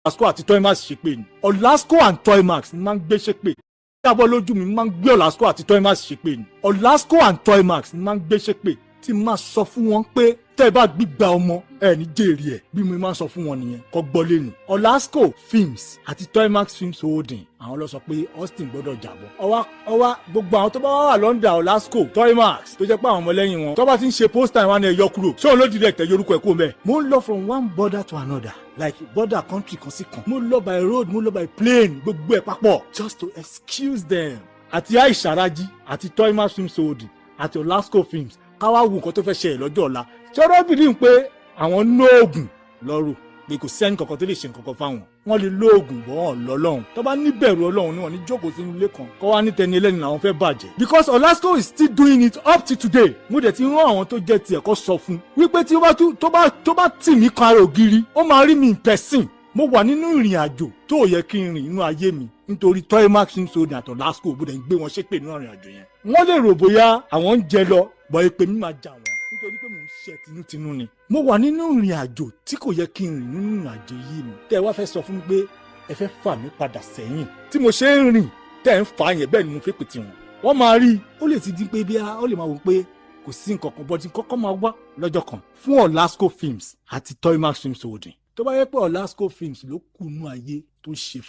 Olasco àti Toymax ṣépè ni. Olasco and Toymax ni máa ń gbé ṣépè. Jábọ́ lójú mi, máa ń gbé Olasco àti Toymax ṣépè ni. Olasco and Toymax ni máa ń gbé ṣépè, tí máa sọ fún wọn pé tẹ́ ẹ bá gbígba ọmọ ẹ ní jèrè ẹ̀. Bí mo máa ń sọ fún wọn nìyẹn, kọ́ gbọ́ lẹ́nu. Olasco Films àti Toymax Films Holding, àwọn ló sọ pé Austin gbọ́dọ̀ jábọ́. Ọwá ọwá, gbogbo àwọn tó bá wà London, Olasco, Toymax, tó jẹ́ pé àwọn ọmọlẹ́yìn wọn tó bá ti ń ṣe poster wọn ni ẹ yọ kúrò. Ṣé òun ló direct ẹ yorùkọ ẹ kó mẹ́. Mo ń lọ from one border to another, like border country kan sí kan. Mo lọ by road, mo lọ by plane, gbogbo ẹ̀ papọ̀, just to excuse them. Àti Aisha Raji àti Toymax Films Holding àti Olasco Films, káwá wo nǹkan tó fẹ́ ṣẹlẹ̀ lọ́jọ́ ọ̀la. Ṣọ́rọ́ bìrì ń pé àwọn nóògùn lọ́rù pé kò sẹ́ni kankan tó lè ṣe nǹkan kan fáwọn. Wọ́n lè lóògùn bọ́ wọn lọ́lọ́run. Tó bá níbẹ̀rù Ọlọ́run ni wọ́n ní jókòó sínú ilé kan kọ́ wá ní tẹni ẹlẹ́ni làwọn fẹ́ bàjẹ́, because Olasco is still doing it up to today. Mo dẹ̀ ti rán àwọn tó jẹ́ tiẹ̀ kọ́ sọ fún wípé tí ó bá tó bá tì mí kan ara ògiri, ó máa rí mi in person. Mo wà nínú ìrìn àjò tó yẹ kí n rìn nínú ayé mi nítorí Toymax Films Holding àti Olasco. Bó dẹ̀ ń gbé wọn ṣépè nínú ìrìn àjò yẹn. Wọ́n lè rò bóyá àwọn ń jẹ lọ bọ́, èpè mi máa jà wọ́n nítorí pé mò ń ṣe tinútinú ni. Mo wà nínú ìrìn àjò tí kò yẹ kí n rìn nínú ìrìn àjò yìí mi. Tẹ́ ẹ wá fẹ́ sọ fún mi pé ẹ fẹ́ fà mí padà sẹ́yìn tí mo ṣe ń rìn, tẹ́ ẹ ń fà yẹn, bẹ́ẹ̀ ni mo fẹ́ pè tiwọn. Wọ́n máa rí i, ó lè ti di pé bí ó lè máa wò pé kò sí nǹkan kan, bọ́dí kọ́kọ́ máa wá lọ́jọ́ kan fún Olasco Films àti Toymax Films Holding. Tó bá yẹ pé Olasco Films ló kù nú ayé tó ṣe.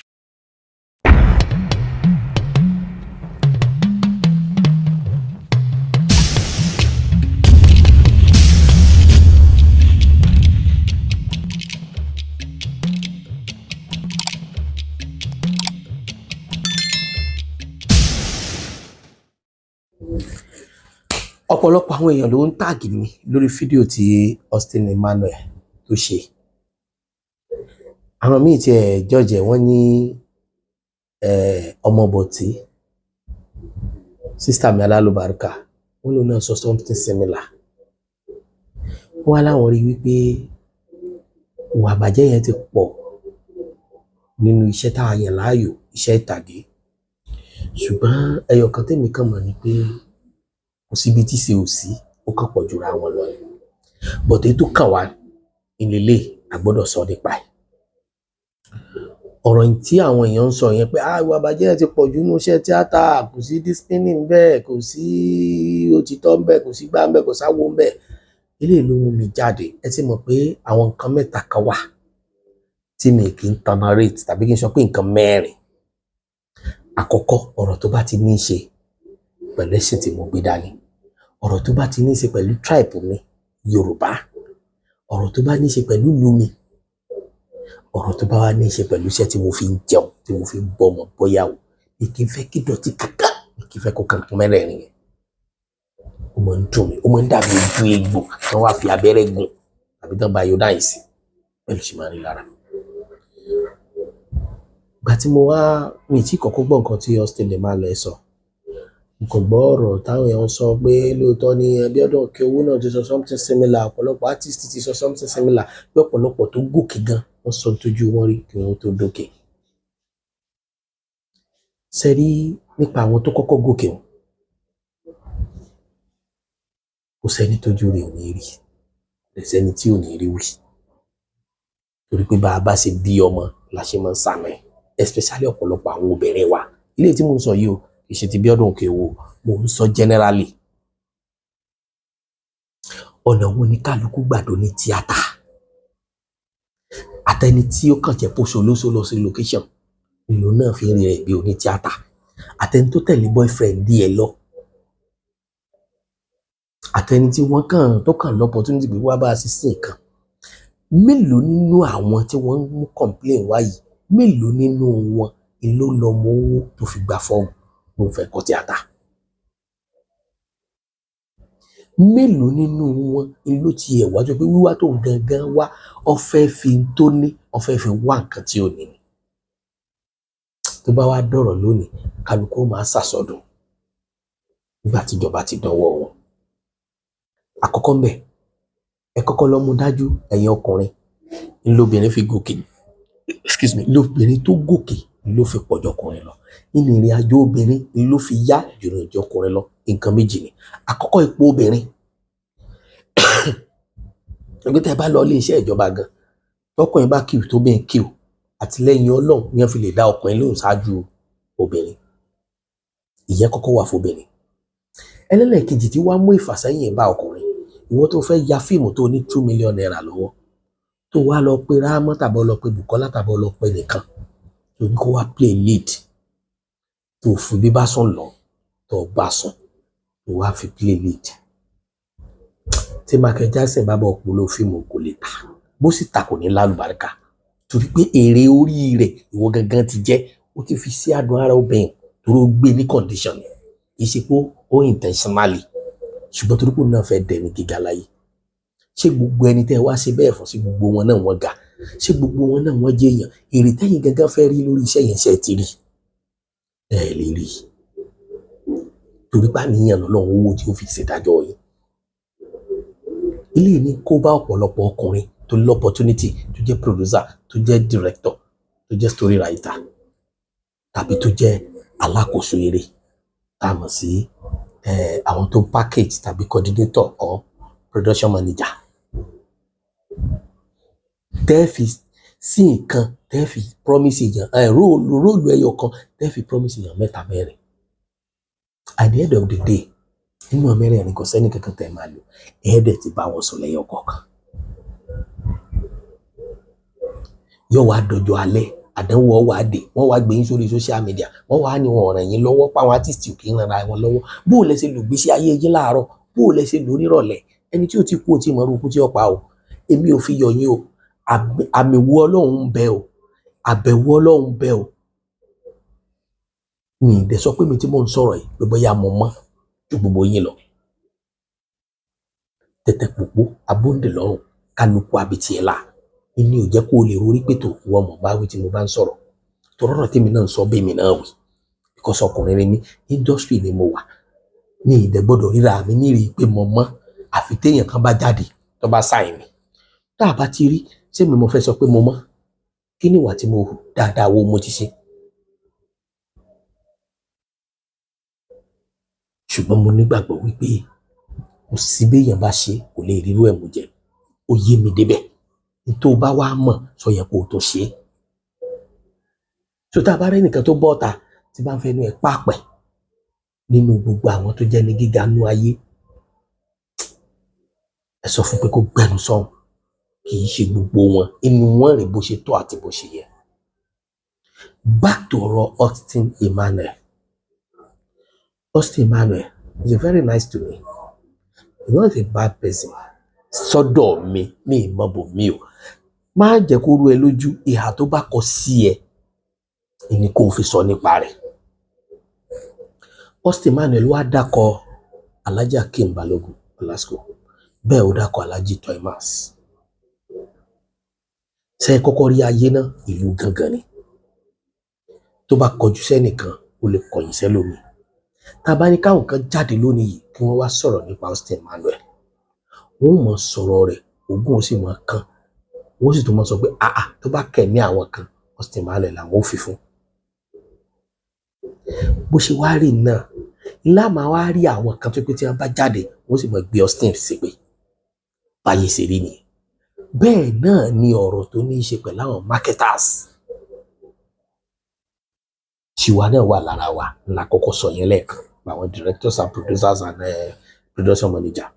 Ọ̀pọ̀lọpọ̀ àwọn èèyàn ló ń tag mi lórí fídíò tí Austin Emmanuel tó ṣe. Àwọn míì tiẹ̀ jọ̀jẹ̀, wọ́n ní ọmọ bọ̀tí sister mi alálùbáríkà, wọ́n lòun náà sọ something similar. Wọ́n wá láwọn rí wípé ìwà àbàjẹ́ yẹn ti pọ̀ nínú iṣẹ́ tá a yàn láàyò, iṣẹ́ ìtàgé. Ṣùgbọ́n ẹyọ kan tèmi kàn mọ̀ ni pé kò síbi tí ṣe ò sí, ó kàn pọ̀ jura wọn lọ ni. But èyí tó kàn wá ìlélẹ̀, a gbọ́dọ̀ sọ nípa ẹ̀. Ọ̀rọ̀ tí àwọn èèyàn ń sọ yẹn pé ìwà àbàjẹ́ yẹn ti pọ̀ jù nínú iṣẹ́ tíátà, kò sí discipline ńbẹ̀, kò sí òtítọ́ ńbẹ̀, kò sí gbá ńbẹ̀, kò sáwo ńbẹ̀, eléyìí ló mú mi jáde. Ẹ ti mọ̀ pé àwọn nǹkan mẹ́ta kan wà tí mi kì í tolerate, tàbí kí n sọ pé nǹkan mẹ́rin. Àkọ́kọ́, ọ̀rọ̀ tó bá ti ní í ṣe pẹ̀lú ẹ̀sìn tí mo gbé dání, ọ̀rọ̀ tó bá ti ní í ṣe pẹ̀lú tribe mi, Yorùbá, ọ̀rọ̀ tó bá ní í ṣe pẹ̀lú ìlú mi, ọ̀rọ̀ tó bá wá ní í ṣe pẹ̀lú iṣẹ́ tí mo fi ń jẹun, tí mo fi ń bọ́mọ bọ́yàwó, mi kì í fẹ́ kí dọ̀tí kankan, mi kì í fẹ́ kó kankan. Mẹ́rẹ̀ẹ̀rin yẹn, ó máa ń dùn mí, ó máa ń dàbí ojú egbò tí wọ́n wá fi abẹ́rẹ́ gún tàbí tí wọ́n bá iodine sí, bẹ́ẹ̀ ló ṣe máa ń rí lára mi. Ìgbà tí mo wá, mi tí kọ́kọ́ gbọ́ nǹkan tí Austin Emmanuel sọ, n kò gbọ́ ọ̀rọ̀ táwọn èèyàn sọ pé lóòótọ́ ni Abíọ́dún Òkè-Owó náà ti sọ something similar, ọ̀pọ̀lọpọ̀ artist ti sọ something similar, pé ọ̀pọ̀lọpọ̀ tó gòkè gan, wọ́n sọ tójú wọn rí kí wọ́n tó dókè. Ṣe rí nípa àwọn tó kọ́kọ́ gòkè wọn, kò sẹ́ni tójú rẹ̀ ò ní rí, kò sẹ́ni tí ò ní rí wí, torí pé bá a bá ṣe bí ọmọ la ṣe máa ń sàmẹ́, especially ọ̀pọ̀lọpọ̀ àwọn obìnrin wa. Ilé tí mò ń sọ yìí o, kì í ṣe ti Bíọ́dún Òkè-Owó, mò ń sọ generally. Ọ̀nà wo ni kálukú gbàdó ní tíátà? Àtẹni tí ó kàn jẹ́ pósò lóṣò lọ sí location ìlú náà fi ń rí rẹ̀ bí oní tíátà, àtẹni tó tẹ̀lé boyfriend díẹ̀ lọ, àtẹni tí wọ́n kàn tó kàn l'opportunity pé wá bá a ṣe sí nǹkan. Mélòó nínú àwọn tí wọ́n ń mú complain wá yìí, mélòó nínú wọn ló lọ mọ owó tó fi gba fọ́ọ̀mù ló ń fẹ́ kọ́ tíátà? Mélòó nínú wọn ló tiẹ̀ wá jọ pé wíwá tó gangan wá, ó fẹ́ fi tó ní, ó fẹ́ fi wá nǹkan tí ò ní ni? Tó bá wá dọ̀rọ̀ lónìí, kálukú ó máa ṣàsọdùn nígbà tíjọba ti dánwọ́ wọn. Àkọ́kọ́ ńbẹ̀, ẹ kọ́kọ́ lọ mú dájú, ẹ̀yin ọkùnrin, ńlọbìnrin fi gòkè, excuse me, lóbìnrin tó gòkè ló fi pọ̀jù ọkùnrin lọ, nínú ìrìn àjò obìnrin ló fi yá ju ìrìn àjò ọkùnrin lọ. Nǹkan méjì ni. Àkọ́kọ́, ipò obìnrin. Ẹgbẹ́ tẹ́ ẹ bá lọ ilé iṣẹ́ ìjọba gan, tọkùnrin bá queue, tóbìnrin queue, Àtìlẹ́yìn Ọlọ́run yẹn fi lè dá ọkùnrin lóhùn ṣáájú obìnrin. Ìyẹn kọ́kọ́ wà fóbìnrin. Ẹlẹ́lẹ́kejì tí wàá mú ìfàsẹ́yìn bá ọkùnrin, ìwọ tó fẹ́ ya fíìmù tó ní ₦2 million lọ́wọ́, tó wá lọ pé Rámọ́ tàbọ̀ lọ pé Bùkọ́lá tàbọ̀ lọ pé nìkan tó ní kó wá play lead, tó fi bí bá sùn lọ, tó bá sùn, tó wá fi play lead. Tí Michael Jackson bá bọ̀ polówó fíìmù, kò lè tà. Bó sì tà, kò ní lálùbáríkà, torí pé èrè orí rẹ̀ ìwọ gangan ti jẹ́. Ó ti fi sí adùn ara obìnrin torí ó gbé ní condition, kì í ṣe pé ó intentionally, ṣùgbọ́n torí pé òun náà fẹ́ dẹni gíga láyé. Ṣé gbogbo ẹni tẹ́ ẹ wá ṣe bẹ́ẹ̀ fún, sí gbogbo wọn náà wọ́n ga? Ṣé gbogbo wọn náà wọ́n jẹ́ èèyàn? Èrè tẹ́yìn gangan fẹ́ rí lórí iṣẹ́ yẹn, ṣe ti rí? Ẹ lè rí, torí pé àníyàn lọ́lọ́run owó tí ó fi ṣèdájọ́ yìí. Ilé ní kó bá ọ̀pọ̀lọpọ̀ ọkùnrin tó ní opportunity, tó jẹ́ producer, tó jẹ́ director, tó jẹ́ story writer, tàbí tó jẹ́ alákòóso eré tá a mọ̀ sí àwọn tó ń package, tàbí coordinator or production manager. Tẹ́ fi sí nǹkan, tẹ́ fi promise èèyàn role ẹyọ kan, tẹ́ fi promise èèyàn mẹ́ta, mẹ́rin. At the end of the day, nínú mẹ́rẹ̀ẹ̀rin, kò sẹ́ni kankan tẹ́ máa lò. Ẹ̀ẹ́dẹ̀ ti bá wọn sọ lẹ́yọ kọ̀ọ̀kan. Yóò wá dọjọ́ alẹ́, àdánwò ọwọ́ àdè, wọ́n wá gbé yín sórí social media, wọ́n wá ní wọn ràn yín lọ́wọ́, páwọn artist kì í ran ara wọn lọ́wọ́. Bó o lẹ ṣe lò gbèsè ayé yín láàárọ̀, bó o lẹ ṣe lò nírọ̀lẹ́, ẹni tí ò ti kú ò tí ì mọ̀ irú ikú tí ó pa o. Èmi ò fi yọ̀ yín o. Àmì wo Ọlọ́run ń bẹ o, àbẹ̀wò Ọlọ́run ń bẹ o. Mi ì dẹ̀ sọ pé mi tí mò ń sọ̀rọ̀ yìí pé bóyá mo mọ̀ ju gbogbo yín lọ. Tẹ̀tẹ̀ pòpó abóńdè lọ́rùn kálukú abitiẹ̀ la ìní ò jẹ́ kó o lè rorí pé tó ìwọ mọ̀ bá wí tí mo bá ń sọ̀rọ̀, tọ́rọ̀rọ̀ tèmi náà ń sọ bẹ́ẹ̀ mi náà wí, because ọkùnrin ni mí, industry ni mo wà. Ní ìdẹ gbọ́dọ̀ ríra mi nírìí pé mo mọ̀, àfi téèyàn kan bá jáde tó bá sáìn mi. Tá a bá ti rí, ṣé mi mo fẹ́ sọ pé mo mọ̀? Kí ni ìwà tí mo hù dáadáa wo mo ti ṣe? Ṣùgbọ́n mo nígbàgbọ́ wípé kò sí béèyàn bá ṣe kò lè rírú ẹ̀ mú jẹ. Ó yé mi débẹ̀. Ní tó bá wá mọ̀ sọ yẹ kó o tó ṣe é. Tó tá a bá rẹ́ nìkan tó bọ́ ọ̀ta tí bá ń fẹnu ẹ̀ pàpẹ́ nínú gbogbo àwọn tó jẹ́ ní gíga nú ayé, ẹ sọ fún pé kó gbẹnu sọ̀hún. Kì í ṣe gbogbo wọn inú wọn rè bó ṣe tó àti bó ṣe yẹ. Back to ọ̀rọ̀ Austin Emmanuel. Austin Emmanuel is very nice to me. He's not a bad person sọ́dọ̀ mi. Mi ì mọ̀ bò mí o. Má jẹ́ kó rú ẹ lójú. Ìhà tó bá kọ sí ẹ ìní kó o fi sọ nípa rẹ̀. Austin Emmanuel wá dákọ Alhaji Akeem Balogun Olasco, bẹ́ẹ̀ ó dákọ Alhaji Toymas. Ṣe é kọ́kọ́ rí ayé náà, ìlú gangan ni. Tó bá kọjú sẹ́nìkan, ó lè kọ̀yìn sẹ́lòmíì. Tá a bá ní káwọn kan jáde lónìí yìí kí wọ́n wá sọ̀rọ̀ nípa Austin Emmanuel, wọ́n ó mọ̀ sọ̀rọ̀ rẹ̀, ogún ó sì mọ̀ kán, wọ́n sì tún mọ̀ sọ pé àà, tó bá kẹ̀mí àwọn kan, Austin Emmanuel làwọn ò fi fún. Bó ṣe wá rí náà ńlá, máa wá rí àwọn kan tó pé tí wọ́n bá jáde, wọ́n sì mọ̀ gbé Austin ṣépè. Báyé ṣe rí nìyẹn. Bẹ́ẹ̀ náà ni ọ̀rọ̀ tó ní í ṣe pẹ̀lú àwọn marketers tiwa náà wà lára wa ńlá kọ́kọ́ sọ yẹn lẹ́ẹ̀kan, àwọn directors and producers and production manager.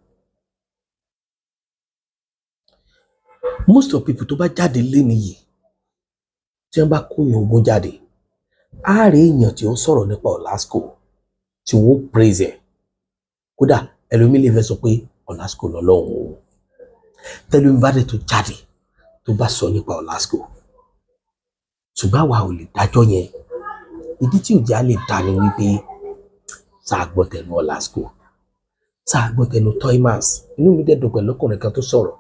Most of people tó bá jáde léni yìí, tí wọ́n bá kóyàn ogún jáde, á rí èèyàn tí ó sọ̀rọ̀ nípa Olasco tí wọ́n praise ẹ̀. Kódà ẹlòmíì lè fẹ́ sọ pé Olasco lọ́lọ́run o. Tẹlifí bá dẹ̀ tó jáde tó bá sọ nípa Olasco, ṣùgbọ́n àwa ò lè dájọ́ yẹn. Ìdí tí òjá lè dá ni wípé sáà gbọ́ tẹnu Olasco, sáà gbọ́ tẹnu Toymas. Inú mi dẹ̀ dùn pẹ̀lú ọkùnrin kan tó sọ̀rọ̀,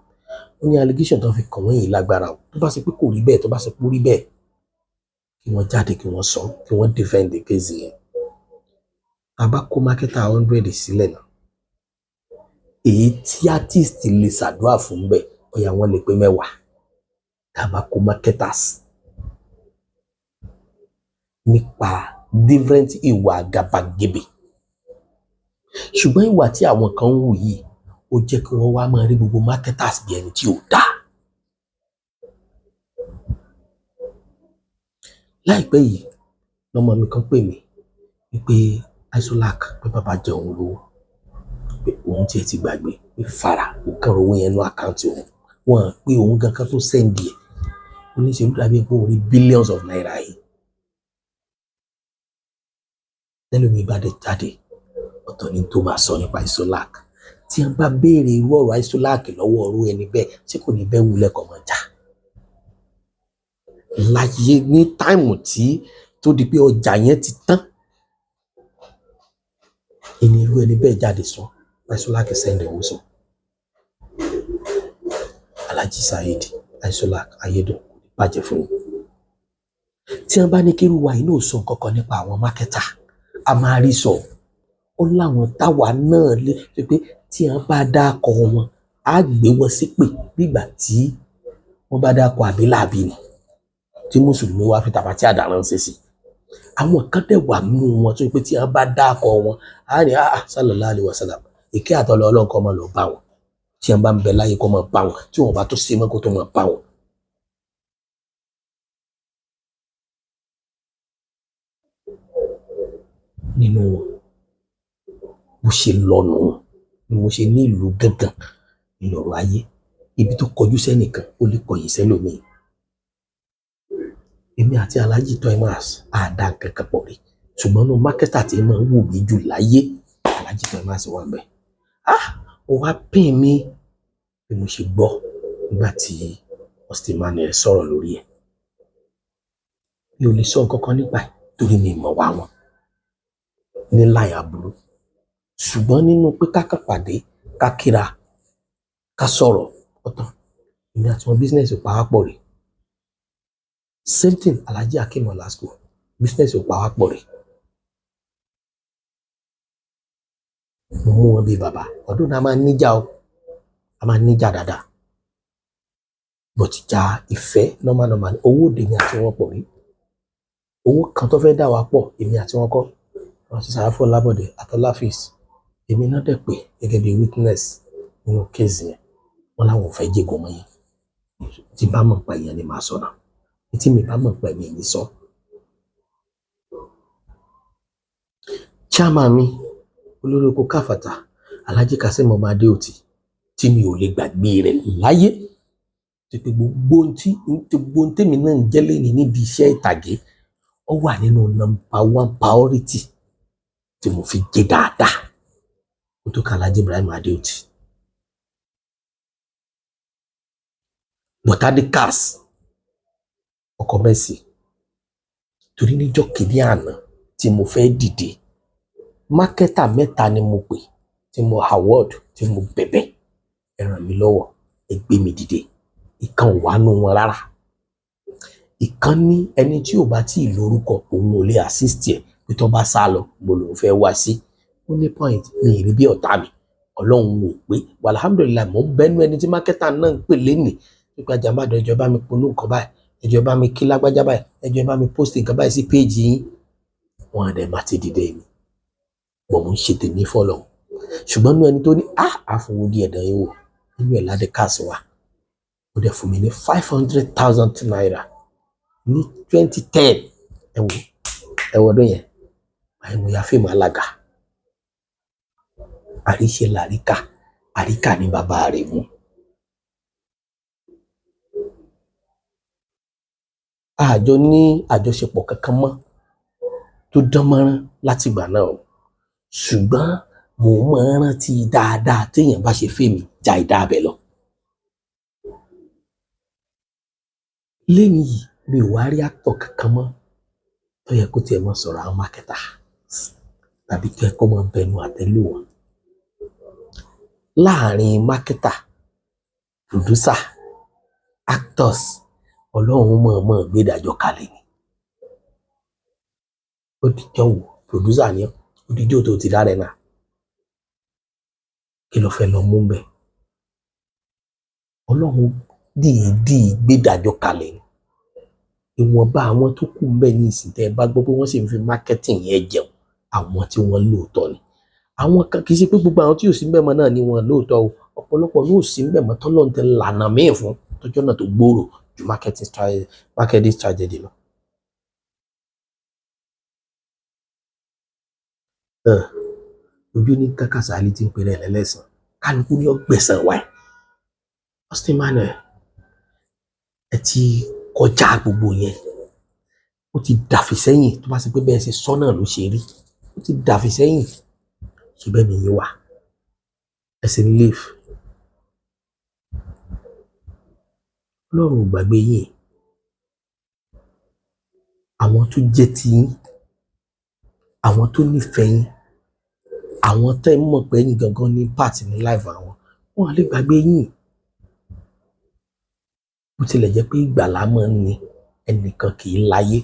ó ní allegation tó fi kàn wọ́n yìí lágbára o. Tó bá ṣe pé kò rí bẹ́ẹ̀, tó bá ṣe pé ó rí bẹ́ẹ̀, kí wọ́n jáde, kí wọ́n sọ, kí wọ́n defend the case yẹn. Tá a bá kó marketer 100 sílẹ̀ náà, èyí tí artist lè ṣàdúrà fún bẹ́ẹ̀, bóyá wọ́n lè pé 10. Tá a bá kó marketers nípa different ìwà àgàbàgebè, ṣùgbọ́n ìwà tí àwọn kan ń hù yìí, ó jẹ́ kí wọ́n wá máa rí gbogbo marketers bí ẹni tí ò dáa. Láìpẹ́ yìí lọ́mọ mi kan pè mí wípé Isolac, pé bàbá jẹ òun lówó, pé òun tiẹ̀ ti gbàgbé, pé fara òun kàn rówó yẹn nú account òun, wọn pé òun gangan tó send ẹ̀. Ó ní ṣe ló dàbí pé òun rí billions of naira yìí. Tẹ́lómi bá dé jáde, ọ̀tọ̀ ni tó máa sọ nípa Isolac. Tí wọ́n bá béèrè irú ọ̀rọ̀ Isolac lọ́wọ́ ọ̀rú ẹni bẹ́ẹ̀, ṣé kò ní bẹ́ẹ̀ wulẹ̀ kọ́ mọ́ já láyé ní time tí tó di pé ọjà yẹn ti tán? Ẹni irú ẹni bẹ́ẹ̀ jáde sọ Isolac send owó sọ. Alhaji Saheed Isolac Ayédùn, kò ní bàjẹ́ fún yín. Tí wọ́n bá ní kí irú wa yìí náà sọ nǹkan kan nípa àwọn marketer, a máa rí sọ. Ó láwọn táwa náà lé pé tí wọ́n bá dákọ wọn, á gbé wọn ṣépè nígbà tí wọ́n bá dákọ àbílàbí ni tí mùsùlùmí wá fi tàbátì àdá ránṣẹ́ sí. Àwọn kan dẹ̀ wà nínú wọn tó pé tí wọ́n bá dákọ wọn, á ní ah, sallallahu alaihi wasallam, ìkẹ́ àtọ́lọ́ Ọlọ́run kó máa lọ bá wọn. Tí wọ́n bá ń bẹ láyé, kó máa bá wọn. Tí wọ́n bá tó ṣe mọ́, kó tó máa bá wọn. Nínú wọn, bó ṣe lọ nù ni mo ṣe ní ìlú gángan ńlọrọ ayé. Ibi tó kọjú sẹ́nìkan, ó lè kọ̀yìn sẹ́lòmíì. Èmi àti Alhaji Toymax àdá nǹkan kan pọ̀ rí, ṣùgbọ́n inú marketer tí máa ń wù mí jù láyé, Alhaji Toymax wà ńbẹ̀. Ah, ó wá pín mi bí mo ṣe gbọ́ nígbà tí Austin Manuel sọ̀rọ̀ lórí ẹ̀. Mi ò lè sọ nǹkan kan nípa ẹ̀ torí mi mọ̀ wá wọn ní láì aburú, ṣùgbọ́n nínú pé ká kàn pàdé, ká kíra, ká sọ̀rọ̀, ọ̀tàn. Èmi àti wọn, business ò pawápọ̀ rí. Same thing Alhaji Akeem Olasco, business ò pawápọ̀ rí. Mo mú wọn bíi bàbá. Ọdún náà, a máa ń níjà o, a máa ń níjà dáadáa, but ìjà ìfẹ́ normal normal. Owó òde mi àti wọn pọ̀ rí. Owó kan tó fẹ́ dà wá pọ̀, èmi àti wọn kọ́, wọn ti Sàráfù Ọlábọ̀dé àtọ́láfíìs. Èmi náà dẹ̀ pé gẹ́gẹ́ bí witness nínú case yẹn. Wọn láwọn ò fẹ́ jẹ́gun mọ́ yẹn. Tí bá mọ̀ pa èèyàn ni màá sọ náà, tí mi bá mọ̀ pa èmi ní sọ. Chairman mi, olórí oko káfàtà, Alhaji Kazeem ọmọ Adéòtí, tí mi ò lè gbàgbé rẹ̀ láyé, tí pé gbogbo ohun tèmi náà ń jẹ́ lẹ́ni níbi iṣẹ́ ìtàgé, ó wà nínú number one priority tí mo fi jẹ́ dáadáa kó tó ká Alhaji Ibrahim Adéòtí. Bọ̀tádé cars ọkọ̀ Mercy, torí níjọ́ kìíní àná tí mo fẹ́ dìde, marketer mẹ́ta ni mo pè, tí mo award, tí mo bẹ̀bẹ̀, ẹ ràn mí lọ́wọ́, ẹ gbé mi dìde. Ìkan ò wá nú wọn rárá. Ìkan ní ẹni tí ò bá tí ì lórúkọ, òun ò lè assist ẹ, pé tó bá sá lọ, mo lòun fẹ́ wá sí. Ó ní point. Mi ì rí bí ọ̀tá mi. Ọlọ́run ò pé, alhamdulillahi, mò ń bẹ́nu ẹni tí marketer náà ń pè lénìí nípa jàmbá. Ẹjọ́ bá mi polówó nǹkan báyìí, ẹjọ́ bá mi kí lágbájá báyìí, ẹjọ́ bá mi post nǹkan báyìí sí péèjì yín. Wọn àdẹ̀ má ti dìde mi bọ̀, mo ń ṣe tèmi fọlọ́. Ṣùgbọ́n nínú ẹni tó ní á àfọwọ́ díẹ̀ dán yín wò nínú ẹ̀, ládé káàsì wa, ó dẹ̀ fún mi ní ₦500,000 ní 2010. Ẹ wò, ẹ wọ ọdún yẹn báyìí, mo ya fíìmù alága àríṣe làríkà, àríkà ní bàbá rẹ̀ mú. Àjọ ní àjọṣepọ̀ kankan mọ́ tó dán mọ́rán látìgbà náà o, ṣùgbọ́n mò ń máa ń rántí dáadáa téèyàn bá ṣe fèmí já ìdá abẹ lọ. Lẹ́yìn yìí, mi ò wá rí actor kankan mọ́ tó yẹ kó tiẹ̀ máa sọ̀rọ̀ àwọn marketer tàbí tó yẹ kó máa bẹnu àtẹ́ lù wọ́n. Láàrin marketer, producer, actors, Ọlọ́run mọ̀ọ́mọ̀ gbé ìdájọ́ kalẹ̀ ni. Ó dijọ́ wo producer ni ọ́, ó dijọ́ tó ti dára ẹ̀ náà, kí ló fẹ́ lọ mú bẹ́ẹ̀? Ọlọ́run dìídì gbé ìdájọ́ kalẹ̀ ni. Ìwọ̀nba àwọn tó kù ń bẹ ní ìsìn, tẹ́ ẹ bá gbọ́ pé wọ́n sì ń fi marketing yẹn jẹun, àwọn tí wọ́n lóòótọ́ ni. Àwọn kan, kì í ṣe pé gbogbo àwọn tí ò sí ń bẹ̀ mọ́ náà ni wọ́n lóòótọ́ o. Ọ̀pọ̀lọpọ̀ ló sì ń bẹ̀ mọ́ tọ́lọ́run ti lànà míì fún tọ́jọ́ náà tó gbòòrò ju marketing strategy lọ. Ojú ní kákàsálí tí ń pèrè ẹlẹ́sàn, kálukú ní ọgbẹ̀sán wáyé. Austin Emmanuel, ẹ ti kọjá gbogbo yẹn, ó ti dàfí sẹ́yìn. Tó bá ṣe pé bẹ́ẹ̀ ṣe sọ náà ló ṣe rí, ó ti dàfí sẹ́yìn. Ṣùgbọ́n mi yín wà, ẹ sì ń live. Ọlọ́run ò gbàgbé yín. Àwọn tó jẹ́ ti yín, àwọn tó nífẹ̀ẹ́ yín, àwọn tẹ́ mọ̀ pé ẹ̀yin gangan ní part ní life àwọn, wọn à lè gbàgbé yín. Bó tilẹ̀ jẹ́ pé ìgbàlà máa ń ní ẹnìkan kì í láyé.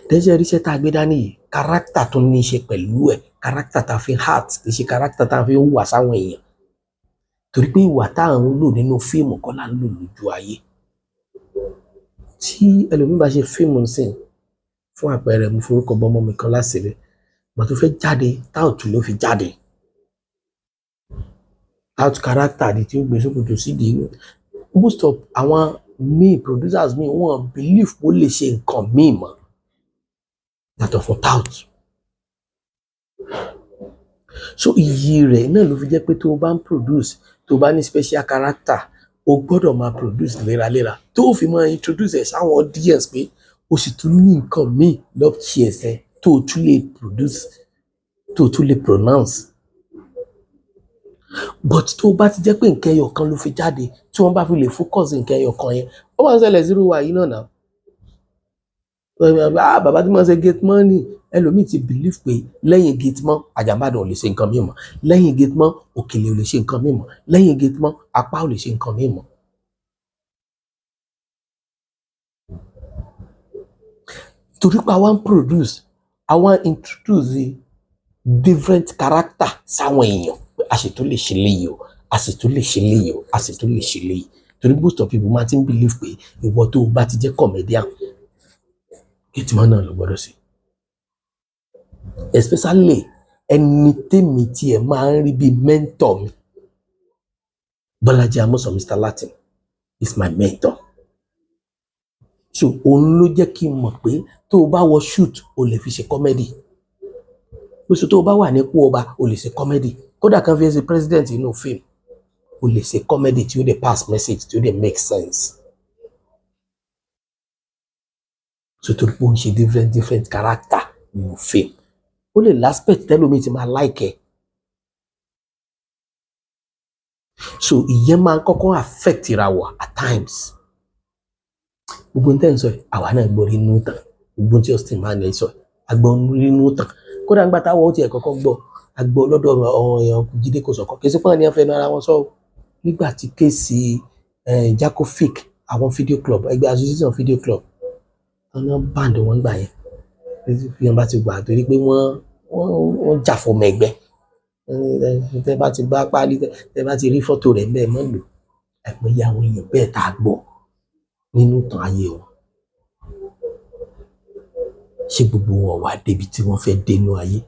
Dẹ́sẹ̀ ríṣẹ́ tá a gbé dání yìí, kárátà tó ní í ṣe pẹ̀lú ẹ̀, kárátà tá a fi heart, kì í ṣe kárátà tá a fi ń hùwà sáwọn èèyàn. Torí pé ìwà tá à ń lò nínú fíìmù kọ́ là ń lò lójú ayé. Tí ẹlòmíì bá ṣe fíìmù ńsìn, fún àpẹẹrẹ, mo forúkọ bọ́ ọmọ mi kan láṣìírí, ìgbà tó fẹ́ jáde, táùtù ló fi jáde. Out character ni tí ó gbé sókòtò sídìí. Most of àwọn míì, producers míì, wọ́n believe ó lè ṣe nǹkan míì mọ́ yàtọ̀ fún tout. So iyì rẹ̀ náà ló fi jẹ́ pé tó o bá ń produce, tó o bá ní special character, o gbọ́dọ̀ máa produce léraléra tó o fi máa introduce ẹ̀ sáwọn audience pé o sì tún ní nǹkan míì lọ́ọ̀kì ẹ̀sẹ̀ tó o tún lè produce, tó o tún lè pronounce. But tó o bá ti jẹ́ pé nǹkan ẹyọ kan ló fi jáde, tí wọ́n bá fi lè focus nǹkan ẹyọ kan yẹn, ó máa ń ṣẹlẹ̀ sírú wa yìí náà náà. Ah, bàbá tí wọ́n ṣe gate man ni, ẹlòmíì ti believe pé lẹ́yìn gate man, Àjàmbádàn ò lè ṣe nǹkan míì mọ́, lẹ́yìn gate man, Òkèlè ò lè ṣe nǹkan míì mọ́, lẹ́yìn gate man, Apá ò lè ṣe nǹkan míì mọ́. Torí pé àwa ń produce, àwa ń introduce different character sáwọn èèyàn pé a sì tún lè ṣe léyìí o, a sì tún lè ṣe léyìí o, a sì tún lè ṣe léyìí. Torí most of people máa ti ń believe pé ìwọ tó o bá ti jẹ́ comedian, gate man náà ló gbọ́dọ̀ sí. Especially ẹni tèmi tiẹ̀ máa ń rí bíi mentor mi, Bọ́lájí Amósàn, Mr. Latin is my mentor. So òun ló jẹ́ kí n mọ̀ pé tó o bá wọ shoot, o lè fi ṣe comedy. Oṣù tó o bá wà nípò ọba, o lè ṣe comedy. Kódà kan fi ṣe president inú fíìmù, o lè ṣe comedy tí ó dẹ̀ pass message, tí ó dẹ̀ make sense. So torí pé ó ń ṣe different different character nínú fíìmù, ó lè l'aspect tẹ́lómi ti máa like ẹ̀. So ìyẹn máa ń kọ́kọ́ affect ra wa at times. Gbogbo ní tẹ́ ń sọ yìí, àwa náà gbọ́ rí inú tàn. Gbogbo tí Austin Emmanuel sọ yìí, a gbọ́ rí inú tàn. Kódà nígbà táwọn ó tiẹ̀ kọ́kọ́ gbọ́, a gbọ́ lọ́dọ̀ àwọn èèyàn Jídé Kòsọ́kọ́. Kì í ṣe pé wọ́n ní wọ́n fẹnu ara wọn sọ o. Nígbà tí kéèsì Jacofic, àwọn video club, ẹgbẹ́ association video club, wọ́n náà band wọn gbà yẹn. Bí wọ́n bá ti gbà torí pé wọ́n jà fọmọ ẹgbẹ́. Tẹ́ bá ti bá páálí, tẹ́ bá ti rí fọ́tò rẹ̀ ńbẹ̀ mọ́ lò. Àìmọye àwọn èèyàn bẹ́ẹ̀ tá a gbọ́ nínú ìtàn ayé wọn. Ṣé gbogbo wọn wá débi tí wọ́n fẹ́ dénú ayé?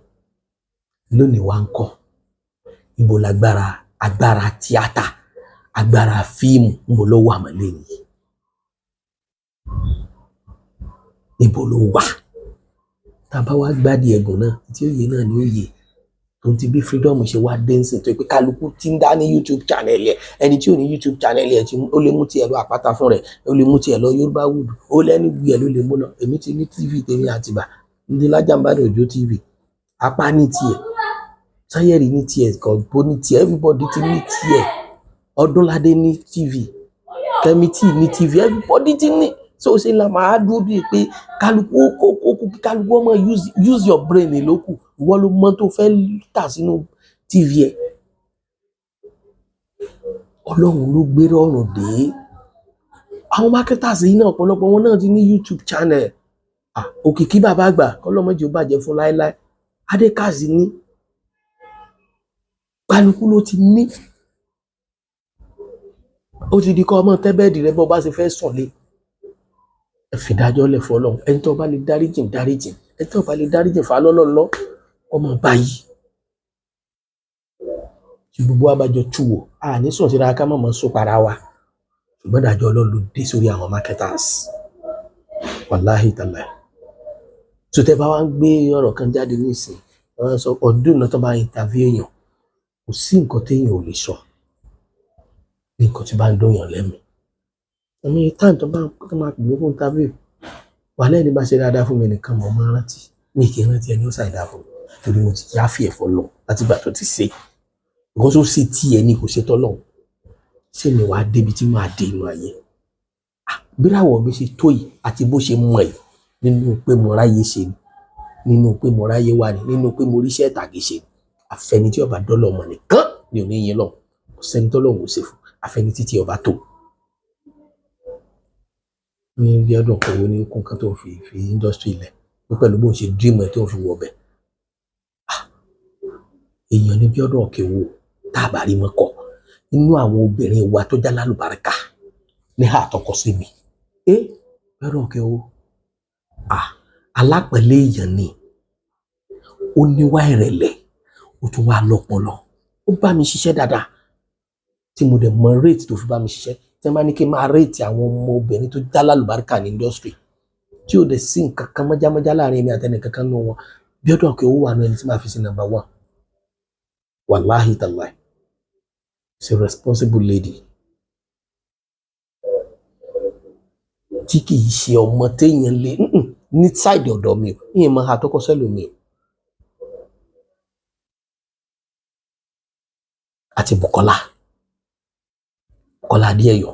Lónìí wá ń kọ́. Ibo lágbára, agbára tíátà, agbára fíìmù, níbo ló wà mọ́ lẹ́yìn? Níbo ló wà? Tá a bá wá gbádìí ẹ̀gùn náà, tí ó yé náà ni ó yé. Tó ti bí freedom ṣe wá dé ńsìn tó pé kálukú ti ń dá ní YouTube channel ẹ̀. Ẹni tí ò ní YouTube channel ẹ̀ tí ó lè mú tiẹ̀ lọ àpáta fún rẹ̀, ó lè mú tiẹ̀ lọ Yorùbá Wood, ó lẹ́nu gbé ẹ̀ ló lè mú lọ. Èmi ti ní TV tèmi Àtìbà, ní Lájàmbádàn Òjó TV, Apá ní tiẹ̀, Sanyẹ̀rì ní tiẹ̀, Kọ̀ǹpó ní tiẹ̀, everybody ti ní tiẹ̀, Ọdúnládé ní TV, Kẹ́mi tí ní TV, everybody ti ní. So ṣe la máa dúró bíi pé kálukú kó kó kó kálukú ọmọ use your brain ló kù. Ìwọ ló mọ tó fẹ́ tà sínú TV ẹ̀. Ọlọ́run ló gbé rọrùn dé. Àwọn marketers yìí náà, ọ̀pọ̀lọpọ̀ wọn náà ti ní YouTube channel. Ah, Òkìkí bàbá àgbà, kọ́lọ́mọ́jì ó bàjẹ́ fún láéláé. Adékàsí ní. Kálukú ló ti ní. Ó ti di kọ́ ọmọ tẹ́bẹ́ẹ̀dì rẹ bọ́ bá ṣe fẹ́ sùn lé. Ẹ fìdájọ́ lẹ̀ fọlọ́run. Ẹni tó bá lè dáríjìn, dáríjìn. Ẹni tó bá lè dáríjìn, fà á lọ́lọ́run lọ. Ọmọ báyìí. Tí gbogbo wa bá jọ tú wò, a ní sùn síra ká mọ̀mọ́ sún para wa. Ṣùgbọ́n ìdájọ́ Ọlọ́run ló dé sórí àwọn marketers. Wàláhì tàláhì. So tẹ́ bá wá ń gbé ọ̀rọ̀ kan jáde nísìnyí, Wọ́n sọ ọdún náà tó bá interview èèyàn, kò sí nǹkan téèyàn ò lè sọ, ní nǹkan tí bá ń dóyàn lẹ́mìí. Àmì time tó bá tó máa pè mí fún interview, wà lẹ́ni bá ṣe dáadáa fún mi nìkan mọ̀ máa rántí. Mi kì í rántí ẹni ó ṣàìdá fún mi torí mo ti yáfì ẹ̀fọ́ lọ látìgbà tó ti ṣe. Nǹkan tó sì tí ẹni kò ṣe tọ́lọ́run. Ṣé mi wàá débi tí màá dé inú ayé? Bíràwọ̀ mi ṣe tó yìí àti bó ṣe mọ̀ yìí, nínú pé mo ráyé ṣe ni, nínú pé mo ráyé wá ni, nínú pé mo ríṣẹ́ ìtàgé ṣe ni. Àfẹni tí ọba dọ́lọ̀ mọ̀ nìkan ni ò ní yin lọ. Kò sẹ́ni tọ́lọ́run ò ṣe fún, àfẹni títí ọba tó. Ní bí ọdún kan wo ní okùn kan tó fi industry lẹ̀, pé pẹ̀lú bó ń ṣe dream ẹ̀ tó fi wọ ọbẹ̀. Èèyàn ní Bíọ́dún Òkèwò tá a bá rí mọ́kọ̀ nínú àwọn obìnrin wa tó já lálùbáríkà ní àtọkọ sí mi. Bíọ́dún Òkèwò, alápẹ̀lẹ̀ èèyàn ni, ó níwá ìrẹ̀lẹ̀, ó tún wá lọ́pọlọ, ó bá mi ṣiṣẹ́ dáadáa tí mo dẹ̀ mọ rate tó fi bá mi ṣiṣẹ́. Tí wọ́n bá ní kí n máa rate àwọn ọmọ obìnrin tó já lálùbáríkà ní industry tí ò dẹ̀ sí nǹkan kan mọ́jámọ́já láàrin èmi àtẹnì kankan nínú wọn, Bíọ́dún Òkèwò wà nínú ẹni tí màá fi sí number one. Wàláhì tàláhì, she's a responsible lady tí kì í ṣe ọmọ téèyàn lè ní side ọ̀dọ̀ mi o, ìyẹn máa ha tọkọ sẹ́lòmíì o. Àti Bùkọ́lá, Bùkọ́lá Adéẹ̀yọ̀,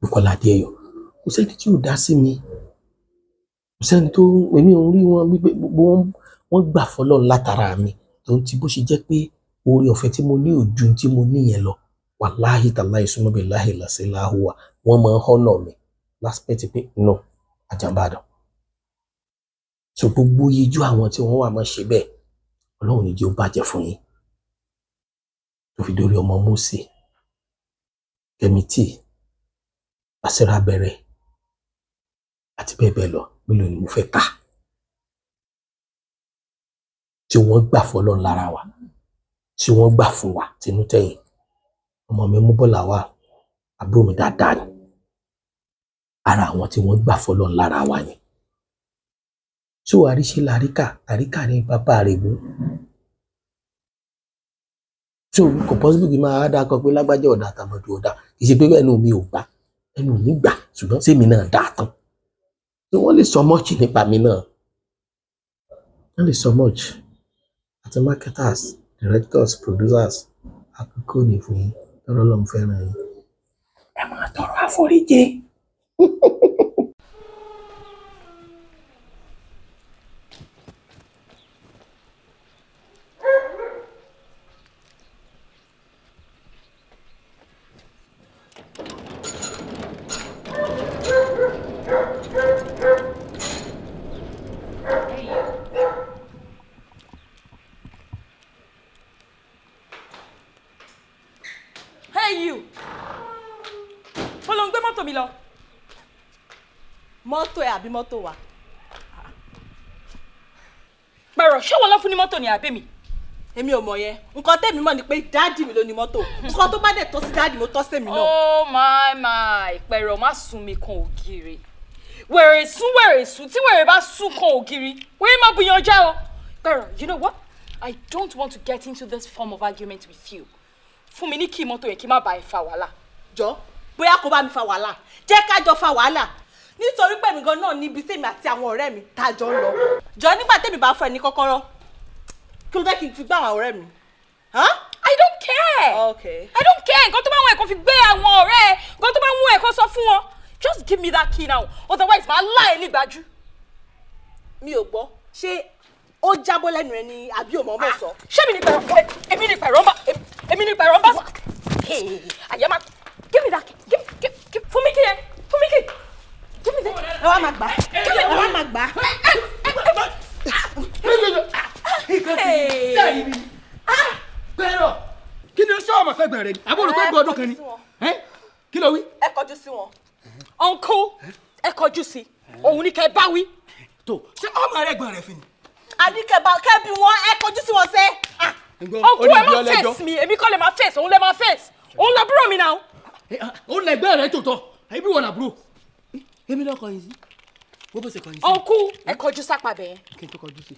Bùkọ́lá Adéẹ̀yọ̀, kò sẹ́ni tí ò dá sí mi, kò sẹ́ni tó èmi ò ń rí wọn wípé gbogbo wọn gbà fọlọ́run látara mi, tó ń ti bó ṣe jẹ́ pé oore ọ̀fẹ́ tí mo ní ò ju tí mo ní yẹn lọ. Wàláhì tàláhì súnmọ́ bíi láhì làṣẹ láhùwà, wọ́n máa ń họ́nà mi láspẹ̀tì pé no àjàmbádàn. So gbogbo yíjú àwọn tí wọ́n wà máa ṣe bẹ́ẹ̀, Ọlọ́run ní jẹ́ ó bàjẹ́ fún yín. Tó fi dórí ọmọ Mósè, Kẹ́mi T, Bàṣírà Bẹ̀rẹ̀ àti bẹ́ẹ̀ bẹ́ẹ̀ lọ, mélòó ni mo fẹ́ kà tí wọ́n gbà fọlọ́run lára wa, tí wọ́n gbà fún wa tinú tẹ̀yìn. Ọmọ mi mú bọ́là wá, àbúrò mi dáadáa ni, ara àwọn tí wọ́n gbà fọlọ́run lára wa ni. So àríṣe làríkà, àríkà ní bàbá rẹ̀ mú. So kò possible kí n máa dákọ pé lágbájá ọ̀dà àtàmọ̀dù ọ̀dà, kì í ṣe pé ẹnu mi ò gbà, ẹnu mi gbà, ṣùgbọ́n sèmi náà dà tán. So wọ́n lè sọ much nípa mi náà, wọ́n lè sọ much. Àti marketers, directors, producers, àkókò ní fún yín, tọrọ lọ́n fẹ́ràn yín. Ẹ máa tọrọ àforíjì. Hey you! Mo lọ ń gbé mọ́tò mi lọ. Mọ́tò ẹ̀ àbí mọ́tò wa? Pẹ̀rọ̀, ṣé wọ́n lọ fún ní mọ́tò ni àbí mi? Èmi ò mọ̀ yẹn. Nǹkan tẹ́mi mọ̀ ni pé dáàdì mi ló ní mọ́tò. Nǹkan tó bá dẹ̀ tọ́ sí dáàdì mi, ó tọ́ sí èmi náà. Oh my my, Pẹ̀rọ̀ má sún mi kan ògiri. Wèrè sún wèrè sún, tí wèrè bá sún kan ògiri, wèrè má buyan jẹ́ o. Pẹ̀rọ̀, you know what? I don't want to get into this form of argument with you. Fún mi ní kí mọ́tò yẹn kí má bá ẹ fa wàhálà. Jọ, bóyá kó bá mi fa wàhálà. Jẹ́ ká jọ fa wàhálà. Nítorí pé èmi gan náà níbi tèmi àti àwọn ọ̀rẹ́ mi tá a jọ ń lọ. Jọ, nígbà tèmi bá fún ẹ ní kọ́kọ́rọ́, kí ló fẹ́ kí n fi gbá àwọn ọ̀rẹ́ mi? Huh? I don't care. Okay. I don't care. Nǹkan tó bá wọn ẹ̀ kó fi gbé àwọn ọ̀rẹ́ ẹ̀, nǹkan tó bá wọn ẹ̀ kó sọ fún wọn. Just give me that key now, otherwise màá lá ẹ nígbàjú. Mi ò gbọ́. Ṣé ó jábọ́ lẹ́nu ẹ ni àbí ò mọ̀ọ́mọ̀ sọ? Ṣé mi ní pẹ̀rọ? Èmi ní pẹ̀rọ ń bá, èmi ní pẹ̀rọ ń bá. Àyà máa give me that key. Give, give, give. Fún mi kí yẹn. Fún mi kí. Give me that key. Ẹ wá máa gbà. Ẹ wá máa gbà. Pẹ̀rọ̀, kí ni sọ ọmọ fẹ́ gbẹ̀rẹ̀ ni? Àbúrò pé gbọ́dọ̀ kan ni. Kí ló wí? Ẹ kọjú sí wọn. Uncle, ẹ kọjú sí. Òun ni kẹ́ bá wí. Tó ṣé ọmọ rẹ gbọ̀n rẹ fi ni? Àbí kẹ́ bí wọn, ẹ kọjú sí wọn sẹ́. Uncle, ẹ má face mi, èmi kọ́ lè máa face, òun lè máa face. Òun làbúrò mi náà. Ó lẹgbẹ́ rẹ tòótọ́, ẹbí wọn làbúrò. Èmi lọkọ yìí sí. Wọ́n bó ṣe kọjú sí. Ọ̀nkú, ẹ kọjú sápá bẹ́ẹ̀. Kí n tó kọjú sí,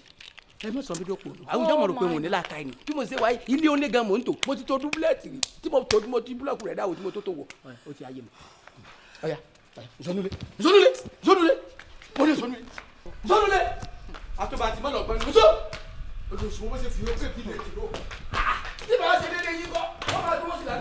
ẹ mọ̀ sọ mi dó pòlò. Àwùjọ mọ̀ rò pé wọn ò ní láta ẹni bí mo ṣe wáyé ilé oní gan mò ń tò. Mo ti tó dúbúlẹ̀tì rí tí mo tó, mo ti búlọ̀kù rẹ̀ dáwọ́ tí mo tó tó wọ̀. Ó ti ayé mi. Ọ̀ya, nsọ́nulẹ̀, nsọ́nulẹ̀, nsọ́nulẹ̀, mo ní nsọ́nulẹ̀, nsọ́nulẹ̀, àtọ́bà àti mọ́lọ̀ ọ̀gbọ́n nsọ́ olùsùn bó ṣe fi ó kébi lè tìró tí màá ṣe déédéé yín kọ́ wọ́n máa dúró sí lànà.